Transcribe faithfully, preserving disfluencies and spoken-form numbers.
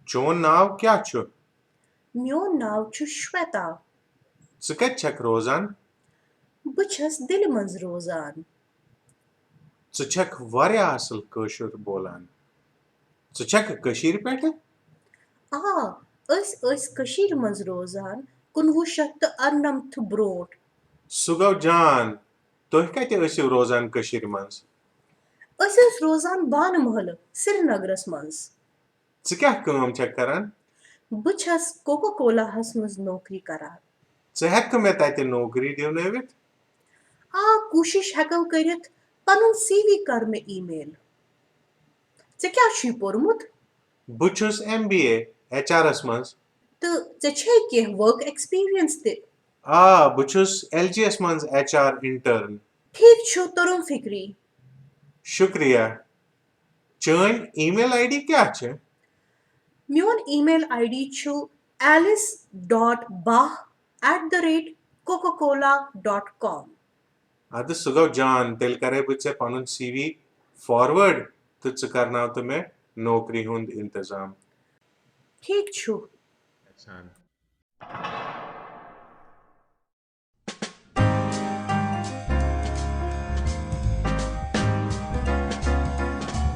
چون ناو کیٛاہ چھُ؟ میون ناو چھُ شویتا۔ ژٕ کتہِ چھکھ روزان؟ بہٕ چھَس دِلہِ منٛز روزان۔ ژٕ چھکھ واریاہ اصل کٲشُر بولان۔ ژٕ چھکھ کٔشیٖرِ پٮ۪ٹھٕ؟ آ، أسۍ ٲسۍ کٔشیٖرِ منٛز روزان کُنوُہ شیٚتھ تہٕ اَرنَمتھ برونٛٹھ۔ سُہ گوٚو جان۔ تُہۍ کتہِ ٲسِو روزان کٔشیٖرِ منٛز؟ أسۍ ٲسۍ روزان بانہٕ محلہٕ، سرینگرس منٛز۔ ژٕ کیٛاہ کٲم چھکھ کران؟ بہٕ چھَس کوکا کولاہَس منٛز نوکری کران۔ ژٕ ہٮ۪ککھٕ مےٚ تتہِ نوکری دیونٲوِتھ؟ آ، کوٗشِش ہٮ۪کو کٔرِتھ۔ پنُن سی وی کر مےٚ ای میل۔ ژےٚ کیٛاہ چھُے پوٚرمُت؟ بہٕ چھُس ایم بی اے ایچ آرس منٛز۔ تہٕ ژےٚ چھے کینٛہہ ورک ایکسپیرینس تہِ؟ آ، بہٕ چھُس ایل جی یس منٛز ایچ آر انٹرن۔ ٹھیٖک چھُ، توٚرُم فِکری۔ شُکریہ۔ چٲنۍ ای میل آی ڈی کیٛاہ چھِ؟ میون ای میل آی ڈی چھُ Ellis dot bah at the rate Coca Cola dot com. ادٕ سُہ گوٚو جان، تیٚلہِ کرے بہٕ ژےٚ پنُن سی وی فارورڈ تہٕ ژٕ کرناو تہٕ مےٚ نوکری ہُنٛد انتظام۔ ٹھیٖک چھُ۔